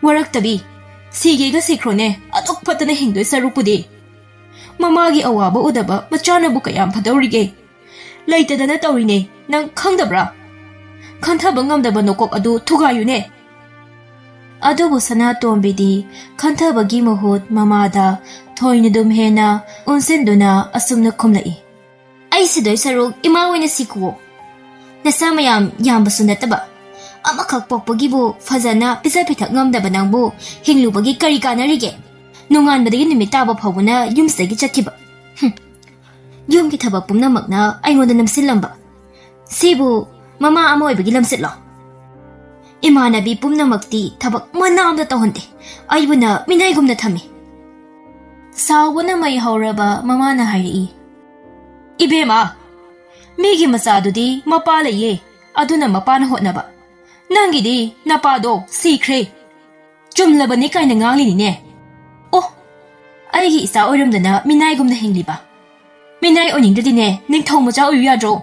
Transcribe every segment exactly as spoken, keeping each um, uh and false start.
ꯋꯥꯔꯛꯇꯕꯤ, ꯁꯤꯒꯦꯒ ꯁꯤꯈ꯭ꯔꯣꯅꯦ, ꯑꯗꯨꯛ ꯐꯠꯇꯅ ꯍꯤꯡꯗꯣꯏ ꯁꯔꯨꯛꯄꯨꯗꯤ꯫ ꯃꯃꯥꯒꯤ ꯑꯋꯥꯕ ꯎꯗꯕ ꯃꯆꯥꯅꯕꯨ ꯀꯌꯥꯝ ꯐꯗꯧꯔꯤꯒꯦ? ꯂꯩꯇꯗꯅ ꯇꯧꯔꯤꯅꯦ, ꯅꯪ ꯈꯪꯗꯕ꯭ꯔꯥ? ꯈꯟꯊꯕ ꯉꯝꯗꯕ ꯅꯀꯣꯛ ꯑꯗꯨ ꯊꯨꯒꯥꯏꯌꯨꯅꯦ꯫ ꯑꯗꯨꯕꯨ ꯁꯅꯥꯇꯣꯝꯕꯤꯗꯤ ꯈꯟꯊꯕꯒꯤ ꯃꯍꯨꯠ ꯃꯃꯥꯗ ꯊꯣꯏꯅꯗꯨꯝ ꯍꯦꯟꯅ ꯑꯣꯟꯁꯤꯟꯗꯨꯅ ꯑꯁꯨꯝꯅ ꯈꯨꯝꯂꯛꯏ꯫ ꯑꯩ ꯁꯤꯗꯣꯏ ꯁꯔꯨꯛ ꯏꯃꯥ ꯑꯣꯏꯅ ꯁꯤꯈꯨꯋꯣ꯫ ꯅꯁꯥ ꯃꯌꯥꯝ ꯌꯥꯝꯕꯁꯨ ꯅꯠꯇꯕ, ꯑꯃꯈꯛ ꯄꯣꯛꯄꯒꯤꯕꯨ ꯐꯖꯅ ꯄꯤꯖ ꯄꯤꯊꯛ ꯉꯝꯗꯕ ꯅꯪꯕꯨ ꯍꯤꯡꯂꯨꯕꯒꯤ ꯀꯔꯤ ꯀꯥꯟꯅꯔꯤꯒꯦ? ꯅꯣꯡꯉꯥꯟꯕꯗꯒꯤ ꯅꯨꯃꯤꯠ ꯇꯥꯕ ꯐꯥꯎꯕꯅ ꯌꯨꯝꯁꯤꯗꯒꯤ ꯆꯠꯈꯤꯕ꯫ ꯍꯨꯝ꯫ ꯌꯨꯝꯒꯤ ꯊꯕꯛ ꯄꯨꯝꯅꯃꯛꯅ ꯑꯩꯉꯣꯟꯗ ꯅꯝꯁꯤꯜꯂꯝꯕ꯫ ꯁꯤꯕꯨ ꯃꯃꯥ ꯑꯃ ꯑꯣꯏꯕꯒꯤ ꯂꯝꯆꯠꯂꯣ? ꯏꯃꯥꯟꯅꯕꯤ ꯄꯨꯝꯅꯃꯛꯇꯤ ꯊꯕꯛ ꯃꯅꯥ ꯑꯃꯇ ꯇꯧꯍꯟꯗꯦ꯫ ꯑꯩꯕꯨꯅ ꯃꯤꯅꯥꯏꯒꯨꯝꯅ ꯊꯝꯃꯤ꯫ ꯁꯥꯎꯕꯅ ꯃꯩ ꯍꯧꯔꯕ ꯃꯃꯥꯅ ꯍꯥꯏꯔꯛꯏ, "ꯏꯕꯦꯝꯃ, ꯃꯤꯒꯤ ꯃꯆꯥꯗꯨꯗꯤ ꯃꯄꯥ ꯂꯩꯌꯦ, ꯑꯗꯨꯅ ꯃꯄꯥꯅ ꯍꯣꯠꯅꯕ꯫ ꯅꯪꯒꯤꯗꯤ ꯅꯄꯥꯗꯣ ꯁꯤꯈ꯭ꯔꯦ꯫ ꯆꯨꯝꯂꯕꯅꯤ ꯀꯥꯏꯅ ꯉꯥꯡꯂꯤꯅꯤꯅꯦ꯫ ꯑꯣ, ꯑꯩꯒꯤ ꯏꯆꯥ ꯑꯣꯏꯔꯝꯗꯅ ꯃꯤꯅꯥꯏꯒꯨꯝꯅ ꯍꯤꯡꯂꯤꯕ꯫ ꯃꯤꯅꯥꯏ ꯑꯣꯏꯅꯤꯡꯗ꯭ꯔꯗꯤꯅꯦ, ꯅꯤꯡꯊꯧ ꯃꯆꯥ ꯑꯣꯏꯌꯨ ꯌꯥꯗ꯭ꯔꯣ?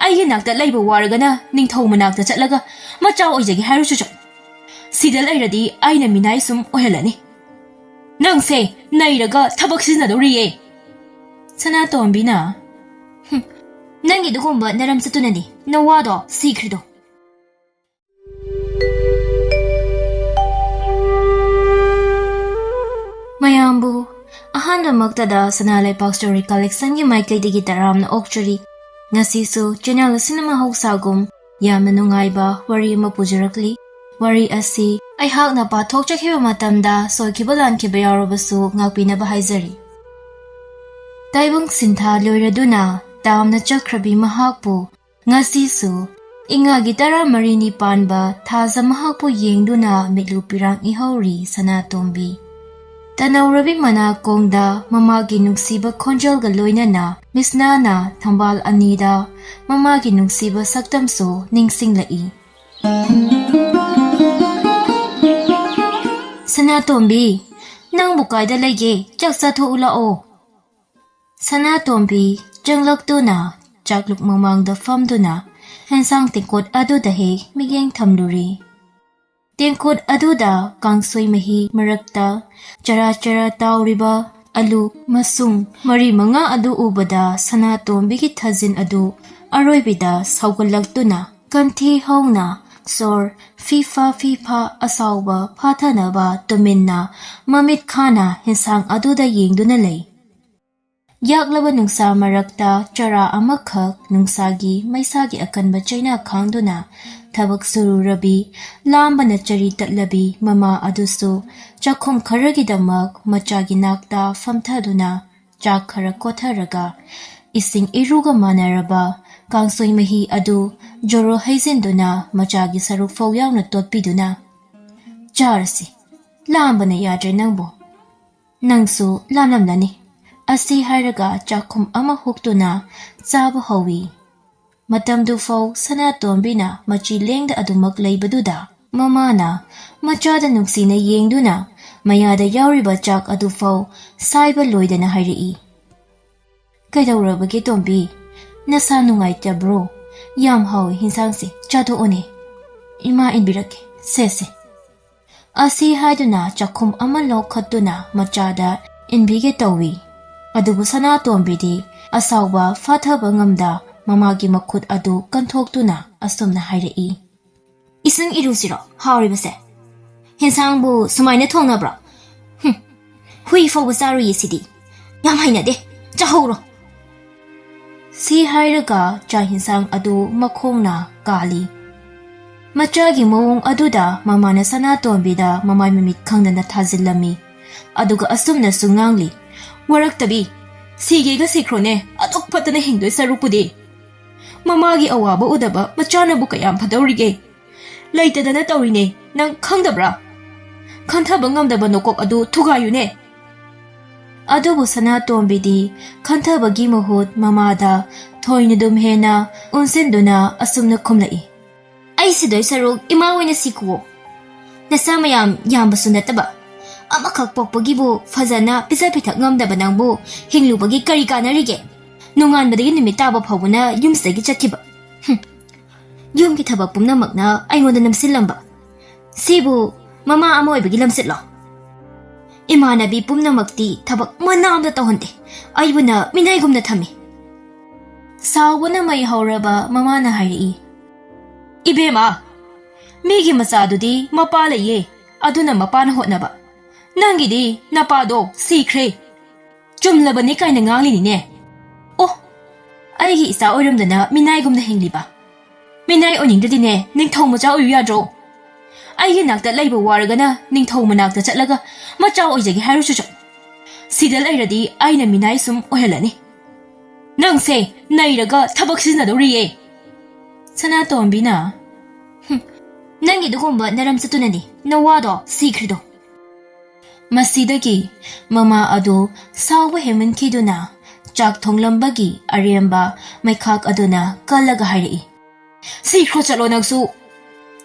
ꯑꯩꯒꯤ ꯅꯥꯛꯇ ꯂꯩꯕ ꯋꯥꯔꯒꯅ ꯅꯤꯡꯊꯧ ꯃꯅꯥꯛꯇ ꯆꯠꯂꯒ ꯃꯆꯥ ꯑꯣꯏꯖꯒꯦ ꯍꯥꯏꯔꯨ ꯆꯨꯆꯨ꯫ ꯁꯤꯗ ꯂꯩꯔꯗꯤ ꯑꯩꯅ ꯃꯤꯅꯥꯏ ꯁꯨꯝ ꯑꯣꯏꯍꯜꯂꯅꯤ꯫ ꯅꯪꯁꯦ ꯅꯩꯔꯒ ꯊꯕꯛ ꯁꯤꯖꯤꯟꯅꯗꯧꯔꯤꯌꯦ꯫" ꯁꯅꯥꯇꯣꯝꯕꯤꯅ, "ꯍꯨꯝ, ꯅꯪꯒꯤ ꯑꯗꯨꯒꯨꯝꯕ ꯅꯔꯝ ꯆꯠꯇꯨꯅꯅꯤ ꯅꯋꯥꯗꯣ ꯁꯤꯈ꯭ꯔꯤꯗꯣ꯫" ꯃꯌꯥꯝꯕꯨ ꯑꯍꯥꯟꯕꯃꯛꯇꯗ ꯁꯅꯥ ꯂꯩꯄꯥꯛ ꯁ꯭ꯇꯣꯔꯤ ꯀꯂꯦꯛꯁꯟꯒꯤ ꯃꯥꯏꯀꯩꯗꯒꯤ ꯇꯔꯥꯝꯅ ꯑꯣꯛꯆꯔꯤ꯫ ꯉꯁꯤꯁꯨ ꯆꯦꯅꯦꯜ ꯑꯁꯤꯅ ꯃꯍꯧꯁꯥꯒꯨꯝ ꯌꯥꯝꯅ ꯅꯨꯡꯉꯥꯏꯕ ꯋꯥꯔꯤ ꯑꯃ ꯄꯨꯖꯔꯛꯂꯤ꯫ ꯋꯥꯔꯤ ꯑꯁꯤ ꯑꯩꯍꯥꯛꯅ ꯄꯥꯊꯣꯛꯆꯈꯤꯕ ꯃꯇꯝꯗ ꯁꯣꯏꯈꯤꯕ ꯂꯥꯟꯈꯤꯕ ꯌꯥꯎꯔꯕꯁꯨ ꯉꯥꯛꯄꯤꯅꯕ ꯍꯥꯏꯖꯔꯤ꯫ ꯇꯥꯏꯕꯪ ꯁꯤꯟꯊꯥ ꯂꯣꯏꯔꯗꯨꯅ ꯇꯥꯝꯅ ꯆꯠꯈ꯭ꯔꯕꯤ ꯃꯍꯥꯛꯄꯨ ꯉꯁꯤꯁꯨ ꯏꯉꯥꯒꯤ ꯇꯔꯥꯃꯔꯤꯅꯤ ꯄꯥꯟꯕ ꯊꯥꯖ ꯃꯍꯥꯛꯄꯨ ꯌꯦꯡꯗꯨꯅ ꯃꯤꯠꯂꯨ ꯄꯤꯔꯥꯡ ꯏꯍꯧꯔꯤ ꯁꯅꯥꯇꯣꯝꯕꯤ꯫ ꯇꯅꯧꯔꯕꯤ ꯃꯅꯥꯀꯣꯡꯗ ꯃꯃꯥꯒꯤ ꯅꯨꯡꯁꯤꯕ ꯈꯣꯟꯖꯦꯜꯒ ꯂꯣꯏꯅꯅ ꯃꯤꯁꯅꯥꯅ ꯊꯝꯕꯥꯜ ꯑꯅꯤꯗ ꯃꯃꯥꯒꯤ ꯅꯨꯡꯁꯤꯕ ꯁꯛꯇꯝꯁꯨ ꯅꯤꯡꯁꯤꯡꯂꯛꯏ꯫ "ꯁꯅꯥꯇꯣꯝꯕꯤ, ꯅꯪꯕꯨ ꯀꯥꯏꯗ ꯂꯩꯒꯦ? ꯆꯥꯛ ꯆꯥꯊꯣꯛꯎ ꯂꯥꯛꯑꯣ꯫" ꯁꯅꯥꯇꯣꯝꯕꯤ ꯆꯪꯂꯛꯇꯨꯅ ꯆꯥꯛꯂꯨꯛ ꯃꯃꯥꯡꯗ ꯐꯝꯗꯨꯅ ꯍꯦꯟꯁꯥꯡ ꯇꯦꯡꯀꯣꯠ ꯑꯗꯨꯗ ꯍꯦꯛ ꯃꯤꯠꯌꯦꯡ ꯊꯝꯂꯨꯔꯦ꯫ ꯇꯦꯡꯀꯣꯠ ꯑꯗꯨꯗ ꯀꯥꯡꯁꯣꯏ ꯃꯍꯤ ꯃꯔꯛꯇ ꯆꯔꯥ ꯆꯔꯥ ꯇꯥꯎꯔꯤꯕ ꯑꯂꯨ ꯃꯁꯨꯡ ꯃꯔꯤ ꯃꯉꯥ ꯑꯗꯨ ꯎꯕꯗ ꯁꯅꯥꯇꯣꯝꯕꯤꯒꯤ ꯊꯥꯖꯤꯟ ꯑꯗꯨ ꯑꯔꯣꯏꯕꯤꯗ ꯁꯧꯒꯠꯂꯛꯇꯨꯅ ꯀꯟꯊꯤ ꯍꯧꯅ ꯁꯣꯔ ꯐꯤꯐꯥ ꯐꯤꯐꯥ ꯑꯁꯥꯎꯕ ꯐꯥꯊꯅꯕ ꯇꯨꯃꯤꯟꯅ ꯃꯃꯤꯠ ꯈꯥꯅ ꯍꯤꯟꯁꯥꯡ ꯑꯗꯨꯗ ꯌꯦꯡꯗꯨꯅ ꯂꯩ꯫ ꯌꯥꯛꯂꯕ ꯅꯨꯡꯁꯥ ꯃꯔꯛꯇ ꯆꯔꯥ ꯑꯃꯈꯛ ꯅꯨꯡꯁꯥꯒꯤ ꯃꯩꯁꯥꯒꯤ ꯑꯀꯟꯕ ꯆꯩꯅꯥ ꯈꯥꯡꯗꯨꯅ ꯊꯕꯛ ꯁꯨꯔꯨꯔꯕꯤ ꯂꯥꯝꯕꯅ ꯆꯔꯤ ꯇꯠꯂꯕꯤ ꯃꯃꯥ ꯑꯗꯨꯁꯨ ꯆꯥꯛꯈꯨꯝ ꯈꯔꯒꯤꯗꯃꯛ ꯃꯆꯥꯒꯤ ꯅꯥꯛꯇ ꯐꯝꯊꯗꯨꯅ ꯆꯥꯛ ꯈꯔ ꯀꯣꯊꯔꯒ ꯏꯁꯤꯡ ꯏꯔꯨꯒ ꯃꯥꯟꯅꯔꯕ ꯀꯥꯡꯁꯣꯏ ꯃꯍꯤ ꯑꯗꯨ ꯖꯣꯔꯣ ꯍꯩꯖꯤꯟꯗꯨꯅ ꯃꯆꯥꯒꯤ ꯁꯔꯨꯛ ꯐꯥꯎ ꯌꯥꯎꯅ ꯇꯣꯠꯄꯤꯗꯨꯅ, "ꯆꯥꯔꯁꯤ, ꯂꯥꯝꯕꯅ ꯌꯥꯗ꯭ꯔꯦ ꯅꯪꯕꯨ꯫ ꯅꯪꯁꯨ ꯂꯥꯝꯂꯝꯂꯅꯤ," ꯑꯁꯤ ꯍꯥꯏꯔꯒ ꯆꯥꯛꯈꯨꯝ ꯑꯃ ꯍꯨꯛꯇꯨꯅ ꯆꯥꯕ ꯍꯧꯏ꯫ ꯃꯇꯝꯗꯨꯐꯥꯎ ꯁꯅꯥꯇꯣꯝꯕꯤꯅ ꯃꯆꯤ ꯂꯦꯡꯗ ꯑꯗꯨꯃꯛ ꯂꯩꯕꯗꯨꯗ ꯃꯃꯥꯅ ꯃꯆꯥꯗ ꯅꯨꯡꯁꯤꯅ ꯌꯦꯡꯗꯨꯅ ꯃꯌꯥꯗ ꯌꯥꯎꯔꯤꯕ ꯆꯥꯛ ꯑꯗꯨꯐꯥꯎ ꯁꯥꯏꯕ ꯂꯣꯏꯗꯅ ꯍꯥꯏꯔꯛꯏ, "ꯀꯩꯗꯧꯔꯕꯒꯦ ꯇꯣꯝꯕꯤ? ꯅꯁꯥ ꯅꯨꯡꯉꯥꯏꯇꯕ꯭ꯔꯣ? ꯌꯥꯝ ꯍꯥꯎꯏ ꯍꯤꯟꯁꯥꯡꯁꯦ, ꯆꯥꯊꯣꯛꯑꯣꯅꯦ꯫ ꯏꯃꯥ ꯏꯟꯕꯤꯔꯛꯀꯦ, ꯁꯦ ꯁꯦ꯫" ꯑꯁꯤ ꯍꯥꯏꯗꯨꯅ ꯆꯥꯛꯈꯨꯝ ꯑꯃ ꯂꯧꯈꯠꯇꯨꯅ ꯃꯆꯥꯗ ꯏꯟꯕꯤꯒꯦ ꯇꯧꯏ꯫ ꯑꯗꯨꯕꯨ ꯁꯅꯥꯇꯣꯝꯕꯤꯗꯤ ꯑꯁꯥꯎꯕ ꯐꯥꯊꯕ ꯉꯝꯗ ꯃꯃꯥꯒꯤ ꯃꯈꯨꯠ ꯑꯗꯨ ꯀꯟꯊꯣꯛꯇꯨꯅ ꯑꯁꯨꯝꯅ ꯍꯥꯏꯔꯛꯏ, "ꯏꯁꯤꯡ ꯏꯔꯨꯁꯤꯔꯣ ꯍꯥꯎꯔꯤꯕꯁꯦ? ꯍꯦꯟꯁꯥꯡꯕꯨ ꯁꯨꯃꯥꯏꯅ ꯊꯣꯡꯅꯕ꯭ꯔꯣ? ꯍꯨꯝ, ꯍꯨꯏ ꯐꯥꯎꯕ ꯆꯥꯔꯨꯏꯌꯦ ꯁꯤꯗꯤ꯫ ꯌꯥꯝ ꯍꯩꯅꯗꯦ, ꯆꯥꯍꯧꯔꯣ꯫" ꯁꯤ ꯍꯥꯏꯔꯒ ꯆꯥꯛ ꯍꯦꯟꯁꯥꯡ ꯑꯗꯨ ꯃꯈꯣꯡꯅ ꯀꯥꯜꯂꯤ꯫ ꯃꯆꯥꯒꯤ ꯃꯑꯣꯡ ꯑꯗꯨꯗ ꯃꯃꯥꯅ ꯁꯅꯥꯇꯣꯝꯕꯤꯗ ꯃꯃꯥꯏ ꯃꯃꯤꯠ ꯈꯪꯗꯅ ꯊꯥꯖꯤꯜꯂꯝꯃꯤ꯫ ꯑꯗꯨꯒ ꯑꯁꯨꯝꯅꯁꯨ ꯉꯥꯡꯂꯤ, "ꯋꯥꯔꯛꯇꯕꯤ, ꯁꯤꯒꯦꯒ ꯁꯤꯈ꯭ꯔꯣꯅꯦ, ꯑꯗꯨꯛ ꯐꯠꯇꯅ ꯍꯤꯡꯗꯣꯏ ꯁꯔꯨꯛꯄꯨꯗꯤ꯫ ꯃꯃꯥꯒꯤ ꯑꯋꯥꯕ ꯎꯗꯕ ꯃꯆꯥꯅꯕꯨ ꯀꯌꯥꯝ ꯐꯗꯧꯔꯤꯒꯦ? ꯂꯩꯇꯗꯅ ꯇꯧꯔꯤꯅꯦ, ꯅꯪ ꯈꯪꯗꯕ꯭ꯔꯥ? ꯈꯟꯊꯕ ꯉꯝꯗꯕ ꯅꯀꯣꯛ ꯑꯗꯨ ꯊꯨꯒꯥꯏꯌꯨꯅꯦ꯫" ꯑꯗꯨꯕꯨ ꯁꯅꯥꯇꯣꯝꯕꯤꯗꯤ ꯈꯟꯊꯕꯒꯤ ꯃꯍꯨꯠ ꯃꯃꯥꯗ ꯊꯣꯏꯅꯗꯨꯝ ꯍꯦꯟꯅ ꯑꯣꯟꯁꯤꯟꯗꯨꯅ ꯑꯁꯨꯝꯅ ꯈꯨꯝꯂꯛꯏ, "ꯑꯩ ꯁꯤꯗꯣꯏ ꯁꯔꯨꯛ ꯏꯃꯥ ꯑꯣꯏꯅ ꯁꯤꯈꯨꯋꯣ꯫ ꯅꯆꯥ ꯃꯌꯥꯝ ꯌꯥꯝꯕꯁꯨ ꯅꯠꯇꯕ, ꯑꯃꯈꯛ ꯄꯣꯛꯄꯒꯤꯕꯨ ꯐꯖꯅ ꯄꯤꯖ ꯄꯤꯊꯛ ꯉꯝꯗꯕ ꯅꯪꯕꯨ ꯍꯤꯡꯂꯨꯕꯒꯤ ꯀꯔꯤ ꯀꯥꯟꯅꯔꯤꯒꯦ? ꯅꯣꯡꯉꯥꯟꯕꯗꯒꯤ ꯅꯨꯃꯤꯠ ꯇꯥꯕ ꯐꯥꯎꯕꯅ ꯌꯨꯝꯁꯤꯗꯒꯤ ꯆꯠꯈꯤꯕ꯫ ꯍꯨꯝ꯫ ꯌꯨꯝꯒꯤ ꯊꯕꯛ ꯄꯨꯝꯅꯃꯛꯅ ꯑꯩꯉꯣꯟꯗ ꯅꯝꯁꯤꯜꯂꯝꯕ꯫ ꯁꯤꯕꯨ ꯃꯃꯥ ꯑꯃ ꯑꯣꯏꯕꯒꯤ ꯂꯝꯆꯠꯂꯣ? ꯏꯃꯥꯟꯅꯕꯤ ꯄꯨꯝꯅꯃꯛꯇꯤ ꯊꯕꯛ ꯃꯅꯥ ꯑꯃꯇ ꯇꯧꯍꯟꯗꯦ, ꯑꯩꯕꯨꯅ ꯃꯤꯅꯥꯏꯒꯨꯝꯅ ꯊꯝꯃꯤ꯫ ꯁꯥꯎꯕꯅ ꯃꯩ ꯍꯧꯔꯕ ꯃꯃꯥꯅ ꯍꯥꯏꯔꯛꯏ, "ꯏꯕꯦꯝꯃ, ꯃꯤꯒꯤ ꯃꯆꯥꯗꯨꯗꯤ ꯃꯄꯥ ꯂꯩꯌꯦ, ꯑꯗꯨꯅ ꯃꯄꯥꯅ ꯍꯣꯠꯅꯕ꯫ ꯅꯪꯒꯤꯗꯤ ꯅꯄꯥꯗꯣ ꯁꯤꯈ꯭ꯔꯦ꯫ ꯆꯨꯝꯂꯕꯅꯤ ꯀꯥꯏꯅ ꯉꯥꯡꯂꯤꯅꯤꯅꯦ꯫ ꯑꯣ, ꯑꯩꯒꯤ ꯏꯆꯥ ꯑꯣꯏꯔꯝꯗꯅ ꯃꯤꯅꯥꯏꯒꯨꯝꯅ ꯍꯤꯡꯂꯤꯕ꯫ ꯃꯤꯅꯥꯏ ꯑꯣꯏꯅꯤꯡꯗ꯭ꯔꯗꯤꯅꯦ, ꯅꯤꯡꯊꯧ ꯃꯆꯥ ꯑꯣꯏꯌꯨ ꯌꯥꯗ꯭ꯔꯣ? ꯑꯩꯒꯤ ꯅꯥꯛꯇ ꯂꯩꯕ ꯋꯥꯔꯒꯅ ꯅꯤꯡꯊꯧ ꯃꯅꯥꯛꯇ ꯆꯠꯂꯒ ꯃꯆꯥ ꯑꯣꯏꯖꯒꯦ ꯍꯥꯏꯔꯨꯆꯣ꯫ ꯁꯤꯗ ꯂꯩꯔꯗꯤ ꯑꯩꯅ ꯃꯤꯅꯥꯏ ꯁꯨꯝ ꯑꯣꯏꯍꯜꯂꯅꯤ꯫ ꯅꯪꯁꯦ ꯅꯩꯔꯒ ꯊꯕꯛ ꯁꯤꯖꯤꯟꯅꯗꯧꯔꯤꯌꯦ꯫" ꯁꯅꯥꯇꯣꯝꯕꯤꯅ, "ꯍꯨꯝ, ꯅꯪꯒꯤ ꯑꯗꯨꯒꯨꯝꯕ ꯅꯔꯝ ꯆꯠꯇꯨꯅꯅꯤ ꯅꯋꯥꯗꯣ ꯁꯤꯈ꯭ꯔꯤꯗꯣ꯫" ꯃꯁꯤꯗꯒꯤ ꯃꯃꯥ ꯑꯗꯨ ꯁꯥꯎꯕ ꯍꯦꯟꯃꯟꯈꯤꯗꯨꯅ ꯆꯥꯛ ꯊꯣꯡꯂꯝꯕꯒꯤ ꯑꯔꯦꯝꯕ ꯃꯩꯈꯥꯛ ꯑꯗꯨꯅ ꯀꯜꯂꯒ ꯍꯥꯏꯔꯛꯏ, "ꯁꯤꯈ꯭ꯔꯣ ꯆꯠꯂꯣ ꯅꯪꯁꯨ꯫"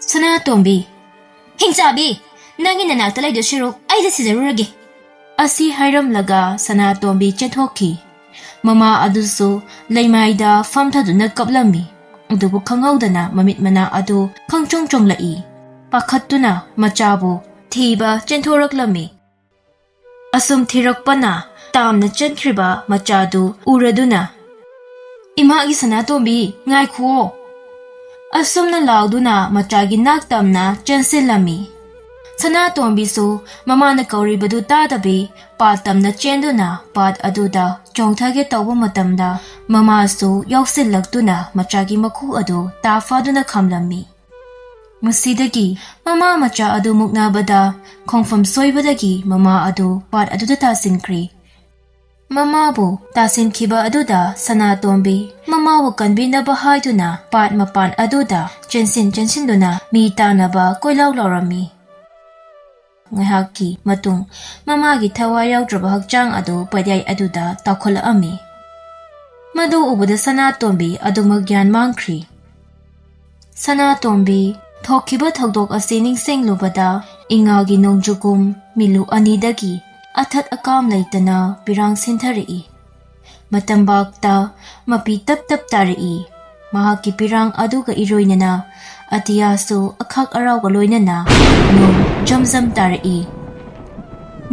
ꯁꯅꯥꯇꯣꯝꯕꯤ, "ꯍꯤꯡꯆꯥꯕꯤ, ꯅꯪꯒꯤ ꯅꯅꯥꯛꯇ ꯂꯩꯗꯣꯏ ꯁꯔꯨꯛ ꯑꯩꯗ ꯁꯤꯖꯔꯨꯔꯒꯦ꯫" ꯑꯁꯤ ꯍꯥꯏꯔꯝꯂꯒ ꯁꯅꯥꯇꯣꯝꯕꯤ ꯆꯦꯟꯊꯣꯛꯈꯤ꯫ ꯃꯃꯥ ꯑꯗꯨꯁꯨ ꯂꯩꯃꯥꯏꯗ ꯐꯝꯊꯗꯨꯅ ꯀꯞꯂꯝꯃꯤ꯫ ꯑꯗꯨꯕꯨ ꯈꯪꯍꯧꯗꯅ ꯃꯃꯤꯠ ꯃꯅꯥ ꯑꯗꯨ ꯈꯪꯆꯣꯡ ꯆꯣꯡꯂꯛꯏ꯫ ꯄꯥꯈꯠꯇꯨꯅ ꯃꯆꯥꯕꯨ ꯊꯤꯕ ꯆꯦꯟꯊꯣꯔꯛꯂꯝꯃꯤ꯫ ꯑꯁꯨꯝ ꯊꯤꯔꯛꯄꯅ ꯇꯥꯝꯅ ꯆꯦꯟꯈ꯭ꯔꯤꯕ ꯃꯆꯥꯗꯨ ꯎꯔꯗꯨꯅ, "ꯏꯃꯥꯒꯤ ꯁꯅꯥꯇꯣꯝꯕꯤ, ꯉꯥꯏꯈꯨꯑꯣ!" ꯑꯁꯨꯝꯅ ꯂꯥꯎꯗꯨꯅ ꯃꯆꯥꯒꯤ ꯅꯥꯛ ꯇꯝꯅ ꯆꯦꯟꯁꯤꯜꯂꯝꯃꯤ꯫ ꯁꯅꯥꯇꯣꯝꯕꯤꯁꯨ ꯃꯃꯥꯅ ꯀꯧꯔꯤꯕꯗꯨ ꯇꯥꯗꯕꯤ ꯄꯥꯠ ꯇꯝꯅ ꯆꯦꯟꯗꯨꯅ ꯄꯥꯠ ꯑꯗꯨꯗ ꯆꯣꯡꯊꯒꯦ ꯇꯧꯕ ꯃꯇꯝꯗ ꯃꯃꯥꯁꯨ ꯌꯥꯎꯁꯤꯜꯂꯛꯇꯨꯅ ꯃꯆꯥꯒꯤ ꯃꯈꯨ ꯑꯗꯨ ꯇꯥ ꯐꯥꯗꯨꯅ ꯈꯝꯂꯝꯃꯤ꯫ ꯃꯁꯤꯗꯒꯤ ꯃꯃꯥ ꯃꯆꯥ ꯑꯗꯨ ꯃꯨꯛꯅꯕꯗ ꯈꯣꯡꯐꯝ ꯁꯣꯏꯕꯗꯒꯤ ꯃꯃꯥ ꯑꯗꯨ ꯄꯥꯠ ꯑꯗꯨꯗ ꯇꯥꯁꯤꯟꯈ꯭ꯔꯤ꯫ ꯃꯃꯥꯕꯨ ꯇꯥꯁꯤꯟꯈꯤꯕ ꯑꯗꯨꯗ ꯁꯅꯥꯇꯣꯝꯕꯤ ꯃꯃꯥꯕꯨ ꯀꯟꯕꯤꯅꯕ ꯍꯥꯏꯗꯨꯅ ꯄꯥꯠ ꯃꯄꯥꯟ ꯑꯗꯨꯗ ꯆꯦꯟꯁꯤꯟ ꯆꯦꯟꯁꯤꯟꯗꯨꯅ ꯃꯤ ꯇꯥꯅꯕ ꯀꯣꯏꯂꯥꯎ ꯂꯥꯎꯔꯝꯃꯤ꯫ ꯉꯥꯏꯍꯥꯛꯀꯤ ꯃꯇꯨꯡ ꯃꯃꯥꯒꯤ ꯊꯋꯥꯏ ꯌꯥꯎꯗ꯭ꯔꯕ ꯍꯛꯆꯥꯡ ꯑꯗꯨ ꯄꯥꯠꯌꯥꯏ ꯑꯗꯨꯗ ꯇꯥꯎꯈꯠꯂꯛꯑꯝꯃꯤ꯫ ꯃꯗꯨ ꯎꯕꯗ ꯁꯅꯥꯇꯣꯝꯕꯤ ꯑꯗꯨꯃꯛ ꯒ꯭ꯌꯥꯟ ꯃꯥꯡꯈ꯭ꯔꯤ꯫ ꯁꯅꯥꯇꯣꯝꯕꯤ ꯊꯣꯛꯈꯤꯕ ꯊꯧꯗꯣꯛ ꯑꯁꯤ ꯅꯤꯡꯁꯤꯡꯂꯨꯕꯗ ꯏꯉꯥꯒꯤ ꯅꯣꯡꯖꯨꯒꯨꯝ ꯃꯤꯂꯨ ꯑꯅꯤꯗꯒꯤ ꯑꯊꯠ ꯑꯀꯥꯝ ꯂꯩꯇꯅ ꯄꯤꯔꯥꯡ ꯁꯤꯟꯊꯔꯛꯏ꯫ ꯃꯇꯝꯕꯥꯛꯇ ꯃꯄꯤ ꯇꯞ ꯇꯞ ꯇꯥꯔꯛꯏ꯫ ꯃꯍꯥꯛꯀꯤ ꯄꯤꯔꯥꯡ ꯑꯗꯨꯒ ꯏꯔꯣꯏꯅꯅ ꯑꯇꯤꯌꯥꯁꯨ ꯑꯈꯥꯛ ꯑꯔꯥꯎꯒ ꯂꯣꯏꯅꯅ ꯅꯣꯡ ꯖꯝ ꯖꯝ ꯇꯥꯔꯛꯏ꯫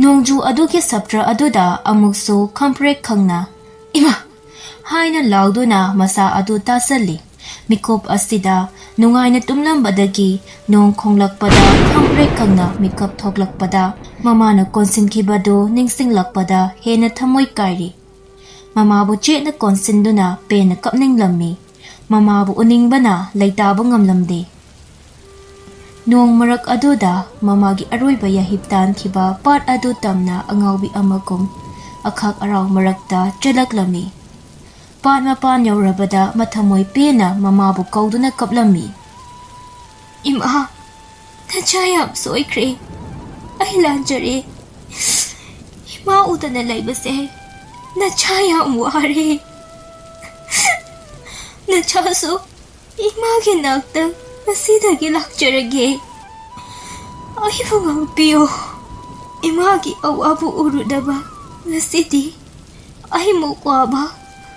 ꯅꯣꯡꯖꯨ ꯑꯗꯨꯒꯤ ꯁꯞꯇ꯭ꯔ ꯑꯗꯨꯗ ꯑꯃꯨꯛꯁꯨ ꯈꯝꯄ꯭ꯔꯦꯛ ꯈꯪꯅ, "ꯏꯃꯥ!" ꯍꯥꯏꯅ ꯂꯥꯎꯗꯨꯅ ꯃꯁꯥ ꯑꯗꯨ ꯇꯥꯁꯜꯂꯤ꯫ ꯃꯤꯀꯨꯞ ꯑꯁꯤꯗ ꯅꯨꯡꯉꯥꯏꯅ ꯇꯨꯝꯂꯝꯕꯗꯒꯤ ꯅꯣꯡ ꯈꯣꯡꯂꯛꯄꯗ ꯈꯝꯄ꯭ꯔꯦꯛ ꯈꯪꯅ ꯃꯤꯀꯞ ꯊꯣꯛꯂꯛꯄꯗ ꯃꯃꯥꯅ ꯀꯣꯟꯁꯤꯟꯈꯤꯕꯗꯨ ꯅꯤꯡꯁꯤꯡꯂꯛꯄꯗ ꯍꯦꯟꯅ ꯊꯃꯣꯏ ꯀꯥꯏꯔꯤ꯫ ꯃꯃꯥꯕꯨ ꯆꯦꯠꯅ ꯀꯣꯟꯁꯤꯟꯗꯨꯅ ꯄꯦꯟꯅ ꯀꯞꯅꯤꯡꯂꯝꯃꯤ꯫ ꯃꯃꯥꯕꯨ ꯎꯅꯤꯡꯕꯅ ꯂꯩꯇꯥꯕ ꯉꯝꯂꯝꯗꯦ꯫ ꯅꯣꯡ ꯃꯔꯛ ꯑꯗꯨꯗ ꯃꯃꯥꯒꯤ ꯑꯔꯣꯏꯕ ꯌꯥꯍꯤꯞ ꯇꯥꯟꯈꯤꯕ ꯄꯥꯠ ꯑꯗꯨ ꯇꯝꯅ ꯑꯉꯥꯎꯕꯤ ꯑꯃꯒꯨꯝ ꯑꯈꯥꯛ ꯑꯔꯥꯎ ꯃꯔꯛꯇ ꯆꯦꯜꯂꯛꯂꯝꯃꯤ꯫ ꯄꯥꯠ ꯃꯄꯥꯟ ꯌꯧꯔꯕꯗ ꯃꯊꯃꯣꯏ ꯄꯦꯟꯅ ꯃꯃꯥꯕꯨ ꯀꯧꯗꯨꯅ ꯀꯞꯂꯝꯃꯤ꯫ "ꯏꯃꯥ, ꯅꯆꯥ ꯌꯥꯝ ꯁꯣꯏꯈ꯭ꯔꯦ꯫ ꯑꯩ ꯂꯥꯟꯖꯔꯦ꯫ ꯏꯃꯥ ꯎꯗꯅ ꯂꯩꯕꯁꯦ ꯅꯆꯥ ꯌꯥꯝ ꯋꯥꯔꯦ꯫ ꯅꯆꯥꯁꯨ ꯏꯃꯥꯒꯤ ꯅꯥꯛꯇ ꯉꯁꯤꯗꯒꯤ ꯂꯥꯛꯆꯔꯒꯦ꯫ ꯑꯩꯕꯨ ꯉꯥꯛꯄꯤꯌꯨ꯫ ꯏꯃꯥꯒꯤ ꯑꯋꯥꯕ ꯎꯔꯨꯗꯕ ꯉꯁꯤꯗꯤ ꯑꯩꯃꯨꯛ ꯋꯥꯕ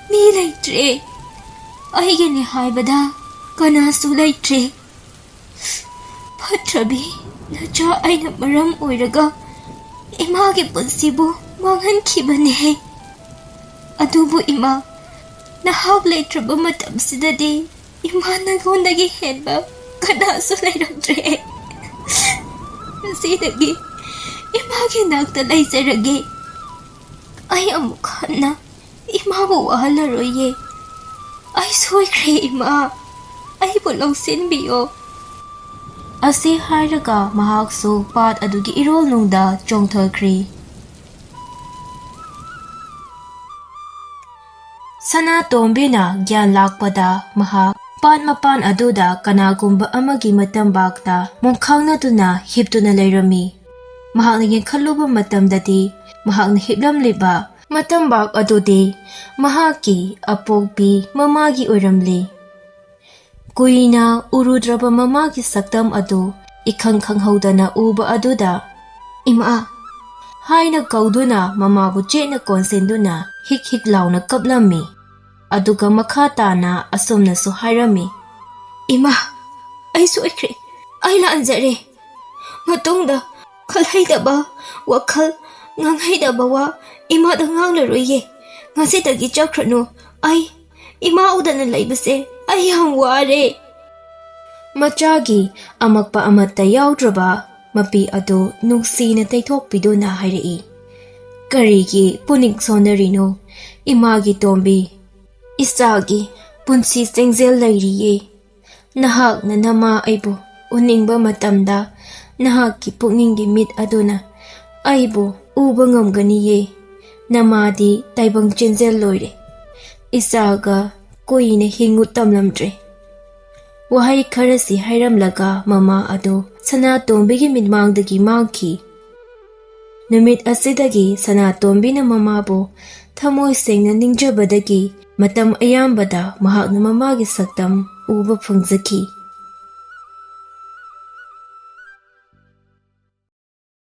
ꯃꯤ ꯂꯩꯇ꯭ꯔꯦ꯫ ꯑꯩꯒꯤꯅꯦ ꯍꯥꯏꯕꯗ ꯀꯅꯥꯁꯨ ꯂꯩꯇ꯭ꯔꯦ꯫ ꯐꯠꯇ꯭ꯔꯕꯤ ꯅꯆꯥ ꯑꯩꯅ ꯃꯔꯝ ꯑꯣꯏꯔꯒ ꯏꯃꯥꯒꯤ ꯄꯨꯟꯁꯤꯕꯨ ꯃꯥꯡꯍꯟꯈꯤꯕꯅꯦ꯫ ꯑꯗꯨꯕꯨ ꯏꯃꯥ, ꯅꯍꯥꯛ ꯂꯩꯇ꯭ꯔꯕ ꯃꯇꯝꯁꯤꯗꯗꯤ ꯏꯃꯥ ꯅꯉꯣꯟꯗꯒꯤ ꯍꯦꯟꯕ ꯀꯅꯥꯁꯨ ꯂꯩꯔꯝꯗ꯭ꯔꯦ꯫ ꯉꯁꯤꯗꯒꯤ ꯏꯃꯥꯒꯤ ꯅꯥꯛꯇ ꯂꯩꯖꯔꯒꯦ꯫ ꯑꯩ ꯑꯃꯨꯛ ꯍꯟꯅ ꯏꯃꯥꯕꯨ ꯋꯥꯍꯜꯂꯔꯣꯏꯌꯦ꯫ ꯑꯩ ꯁꯣꯏꯈ꯭ꯔꯦ ꯏꯃꯥ, ꯑꯩꯕꯨ ꯂꯧꯁꯤꯟꯕꯤꯌꯣ꯫" ꯑꯁꯤ ꯍꯥꯏꯔꯒ ꯃꯍꯥꯛꯁꯨ ꯄꯥꯠ ꯑꯗꯨꯒꯤ ꯏꯔꯣꯜꯅꯨꯡꯗ ꯆꯣꯡꯊꯈ꯭ꯔꯤ꯫ ꯁꯅꯥꯇꯣꯝꯕꯤꯅ ꯒ꯭ꯌꯥꯟ ꯂꯥꯛꯄꯗ ꯃꯍꯥꯛ ꯄꯥꯠ ꯃꯄꯥꯟ ꯑꯗꯨꯗ ꯀꯅꯥꯒꯨꯝꯕ ꯑꯃꯒꯤ ꯃꯇꯝꯕꯥꯛꯇ ꯃꯣꯡꯈꯥꯡꯅꯗꯨꯅ ꯍꯤꯞꯇꯨꯅ ꯂꯩꯔꯝꯃꯤ꯫ ꯃꯍꯥꯛꯅ ꯌꯦꯡꯈꯠꯂꯨꯕ ꯃꯇꯝꯗꯗꯤ ꯃꯍꯥꯛꯅ ꯍꯤꯞꯂꯝꯂꯤꯕ ꯃꯇꯝꯕꯥꯛ ꯑꯗꯨꯗꯤ ꯃꯍꯥꯛꯀꯤ ꯑꯄꯣꯛꯄꯤ ꯃꯃꯥꯒꯤ ꯑꯣꯏꯔꯝꯂꯤ꯫ ꯀꯨꯏꯅ ꯎꯔꯨꯗ꯭ꯔꯕ ꯃꯃꯥꯒꯤ ꯁꯛꯇꯝ ꯑꯗꯨ ꯏꯈꯪ ꯈꯪꯍꯧꯗꯅ ꯎꯕ ꯑꯗꯨꯗ, "ꯏꯃꯥ!" ꯍꯥꯏꯅ ꯀꯧꯗꯨꯅ ꯃꯃꯥꯕꯨ ꯆꯦꯠꯅ ꯀꯣꯟꯁꯤꯟꯗꯨꯅ ꯍꯤꯛ ꯍꯤꯛ ꯂꯥꯎꯅ ꯀꯞꯂꯝꯃꯤ꯫ ꯑꯗꯨꯒ ꯃꯈꯥ ꯇꯥꯅ ꯑꯁꯨꯝꯅꯁꯨ ꯍꯥꯏꯔꯝꯃꯤ, "ꯏꯃꯥ, ꯑꯩ ꯁꯣꯏꯈ꯭ꯔꯦ꯫ ꯑꯩ ꯂꯥꯟꯖꯔꯦ꯫ ꯃꯇꯨꯡꯗ ꯈꯜꯍꯩꯗꯕ ꯋꯥꯈꯜ, ꯉꯥꯡꯍꯩꯗꯕ ꯋꯥ ꯏꯃꯥꯗ ꯉꯥꯡꯂꯔꯣꯏꯌꯦ꯫ ꯉꯁꯤꯗꯒꯤ ꯆꯠꯈ꯭ꯔꯅꯨ꯫ ꯑꯩ ꯏꯃꯥ ꯎꯗꯅ ꯂꯩꯕꯁꯦ ꯑꯩ ꯌꯥꯝ ꯋꯥꯔꯦ꯫ ꯃꯆꯥꯒꯤ ꯑꯃꯛꯄ ꯑꯃꯠꯇ ꯌꯥꯎꯗ꯭ꯔꯕ ꯃꯄꯤ ꯑꯗꯨ ꯅꯨꯡꯁꯤꯅ ꯇꯩꯊꯣꯛꯄꯤꯗꯨꯅ ꯍꯥꯏꯔꯛꯏ, "ꯀꯔꯤꯒꯤ ꯄꯨꯛꯅꯤꯡ ꯁꯣꯟꯅꯔꯤꯅꯣ, ꯏꯃꯥꯒꯤ ꯇꯣꯝꯕꯤ? ꯏꯆꯥꯒꯤ ꯄꯨꯟꯁꯤ ꯆꯦꯡꯖꯦꯜ ꯂꯩꯔꯤꯌꯦ꯫ ꯅꯍꯥꯛꯅ ꯅꯃꯥ ꯑꯩꯕꯨ ꯎꯅꯤꯡꯕ ꯃꯇꯝꯗ ꯅꯍꯥꯛꯀꯤ ꯄꯨꯛꯅꯤꯡꯒꯤ ꯃꯤꯠ ꯑꯗꯨꯅ ꯑꯩꯕꯨ ꯎꯕ ꯉꯝꯒꯅꯤꯌꯦ꯫ ꯅꯃꯥꯗꯤ ꯇꯥꯏꯕꯪ ꯆꯦꯟꯖꯦꯜ ꯂꯣꯏꯔꯦ꯫ ꯏꯆꯥꯒ ꯀꯨꯏꯅ ꯍꯤꯡꯉꯨ ꯇꯝꯂꯝꯗ꯭ꯔꯦ"꯫ ꯋꯥꯍꯩ ꯈꯔꯁꯤ ꯍꯥꯏꯔꯝꯂꯒ ꯃꯃꯥ ꯑꯗꯨ ꯁꯅꯥꯇꯣꯝꯕꯤꯒꯤ ꯃꯤꯠꯃꯥꯡꯗꯒꯤ ꯃꯥꯡꯈꯤ꯫ ꯅꯨꯃꯤꯠ ꯑꯁꯤꯗꯒꯤ ꯁꯅꯥꯇꯣꯝꯕꯤꯅ ꯃꯃꯥꯕꯨ ꯊꯃꯣꯏ ꯁꯦꯡꯅ ꯅꯤꯡꯖꯕꯗꯒꯤ ꯃꯇꯝ ꯑꯌꯥꯝꯕꯗ ꯃꯍꯥꯛꯅ ꯃꯃꯥꯒꯤ ꯁꯛꯇꯝ ꯎꯕ ꯐꯪꯖꯈꯤ꯫